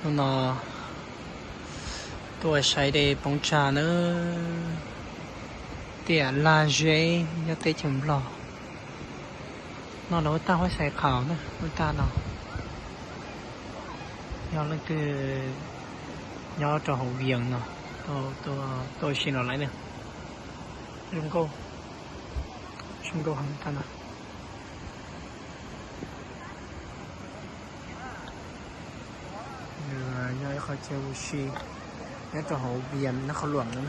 Hnub no tuaj saib dej poob tsag na, tiaj lag zeb nyob teb chaws Nplog. No lawv ua tag huab xais qhaum na, ua tag no. Yog leej twg nyob rau hauv Vias no, tuaj ua si los lawm na. Zoo nkauj, zoo nkauj heev tag no. Nws yog ib qho chaw ua si nyob rau hauv Vias Naj Qhoos Luam no,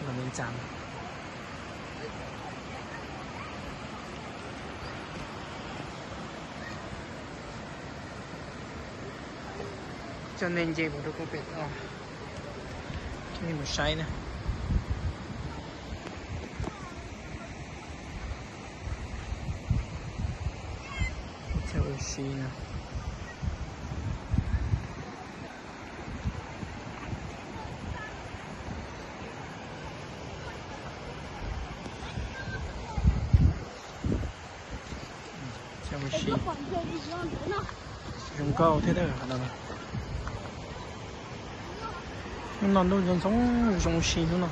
Luam Vias Cas. Coj nej nce mus rau pem tod, coj nej mus saib na. Ib chaw ua si no. Zoo nkauj thiab. Hnub no ntuj ntxoov ntxoo zoo si hnub no.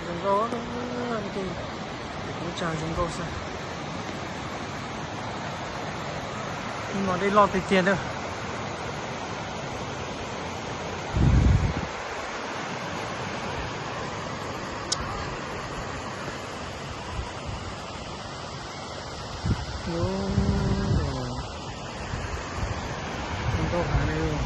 Zoo nkauj, kuv tsa zoo nkauj xwb. Hnub no dej loj tiag tiag na. Zoo nkauj heev li.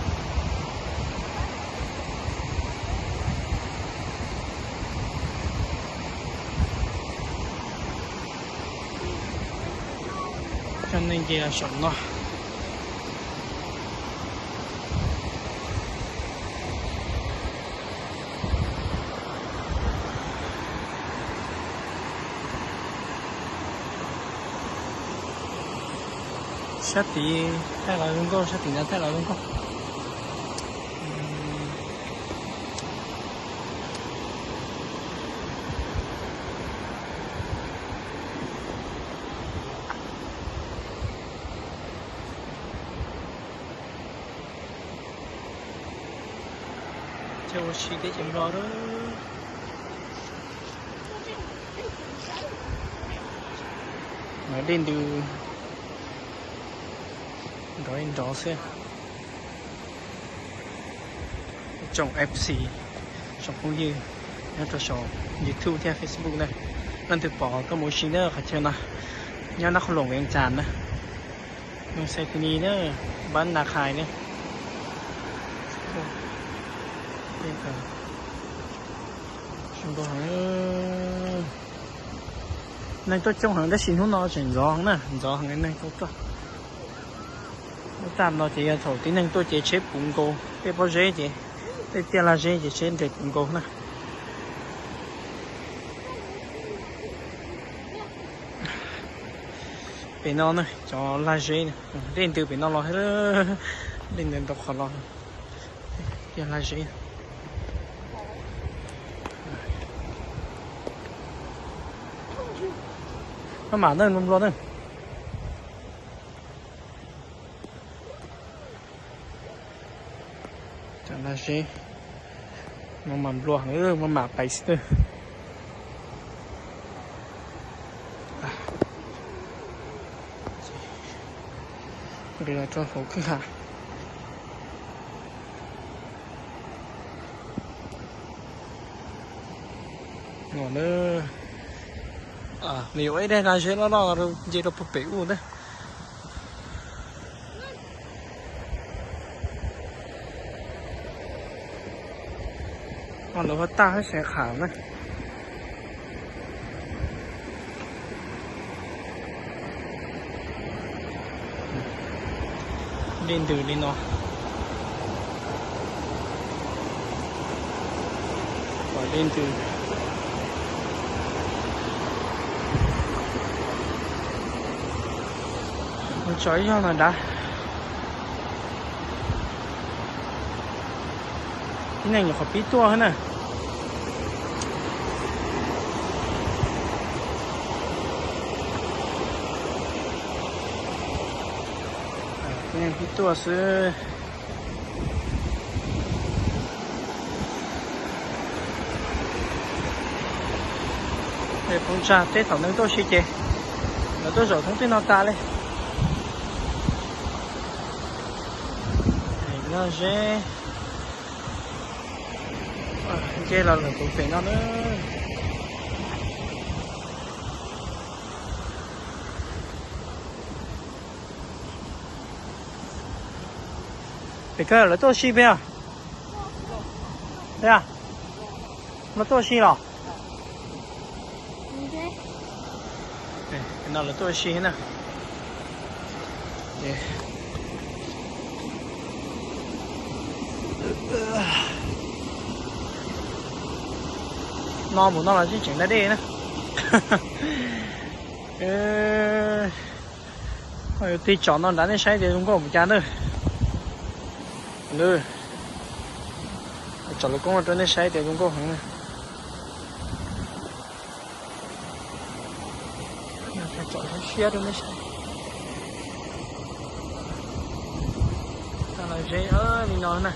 Coj nej nce los saum no. Sab tid thaij los zoo nkauj, sab tim no thaij los zoo nkauj. Chaw ua si teb chaws Nplog. Dej ntws nrov nrov xwb. Tsoom F C, tsoom phooj ywg nyob rau saum YouTube thiab Facebook na, leej twg pom koj mus ua si na qhov chaw no, nyob Naj Qhoos Luam Vias Cas na, mus Xais Tis Nis na, Npab Nas Khais na. Zoo nkauj heev. Neeg tuaj coob heev tab sis hnub no tseem ntxov heev na, ntxov heev neeg tuaj tuaj. Lub tam no ces yog thaum tib neeg tuaj ces tsheb puv nkaus, tej pob zeb ces, tej tiaj lag zeb ces tsheb nres puv nkaus na. Pem no na cov lag zeb, dej ntws pem no los, dej ntws ntau qhov los. Tiaj lag zeb. Maj mam na, nplua nplua na. Cov lag zeb no mas nplua heev, maj mam pais xwb. Nqis los rau hauv kwj ha no na. Nws yuav ib daim lag zeb loj loj nce rau puag pem ub ntag. Lawv ua tag huab xaiv qhaum na. Dej ntws li no. Pom dej ntws. Mus tso ib zaug no dav. Tib neeg nyuam qhuav pib tuaj xwb na. Tuaj xwb. Poob tsag teb thaum neeg tuaj si ces lawv tuaj zaum thoob tej no tas li. Loj zeb, nce los lawm kuv pem no na. Pem kawg lawv tuaj si pem os. Los tuaj si los? No lawv tuaj si na. No mus no los tseem da dej na. Tig tsom no nrad nej saib tias zoo nkauj mus cas na. Tsom lub koob rau nej saib tias zoo nkauj heev na. Tsom siab rau nej saib. Los ze li no na.